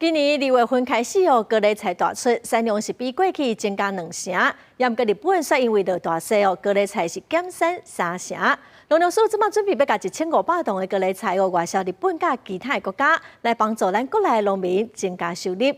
今年2月份開始哦，高麗菜大出，產量是比過去增加兩成。毋過日本卻因為落大雪哦，高麗菜是減產三成。農糧署這馬準備欲共1500噸的高麗菜哦，外銷日本佮其他的國家，來幫助咱國內農民增加收入。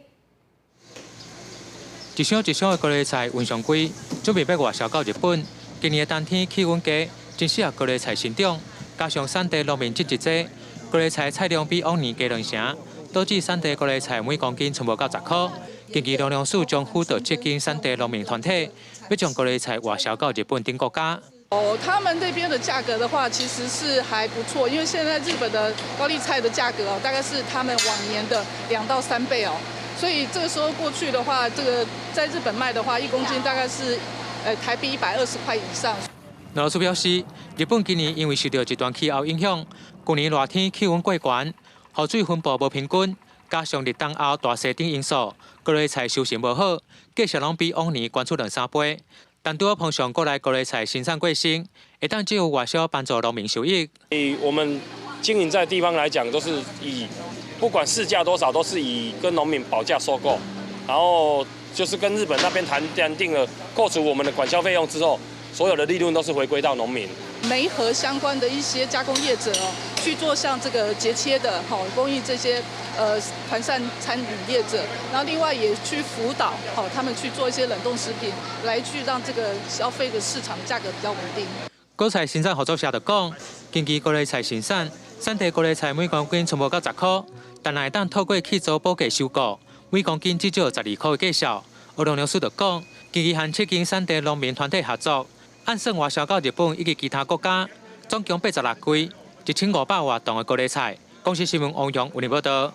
一箱一箱的高麗菜運上櫃，準備欲外銷到日本。今年的冬天氣溫低，真適合高麗菜生長，加上產地農民種植濟，高麗菜產量比往年加兩成。導致產地高麗菜每公斤賰無到10箍。近期農糧署將輔導七間產地農民團體，欲將高麗菜外銷到日本等國家。哦，他們那邊的價格的話，其實是還不錯，因為現在日本的高麗菜的價格哦，大概是他們往年的2到3倍哦，所以這個時候過去的話，這個在日本賣的話，1公斤大概是台幣120塊以上。農糧署表示，日本今年因為受到極端氣候影響，舊年熱天氣溫過懸，雨水分布無平均，加上立冬後大雪等因素，高麗菜收成無好，價數攏比往年懸出兩三倍。但拄好碰上國內高麗菜生產過剩，會當藉由外銷幫助農民收益。以我們經營在地方來講，都是以不管市價多少，都是以跟農民保價收購，然後就是跟日本那邊談談定了，扣除我們的管銷費用之後，所有的利潤都是回歸到農民。媒合相關的一些加工業者哦，去做像這個節切的，好供應這些團膳餐飲業者，然後另外也去輔導好他們去做一些冷凍食品，來去讓這個消費的市場價格比較穩定。果菜生產合作社就講，根據高麗菜生產，產地高麗菜每公斤賰無到10箍，但若會當透過去做保價收購，每公斤至少12箍的價數。而農糧署就講，根據和七間產地農民團體合作，按算外銷到日本以及其他國家，總共86櫃1500外噸的高麗菜。公視新聞王雄為您報道。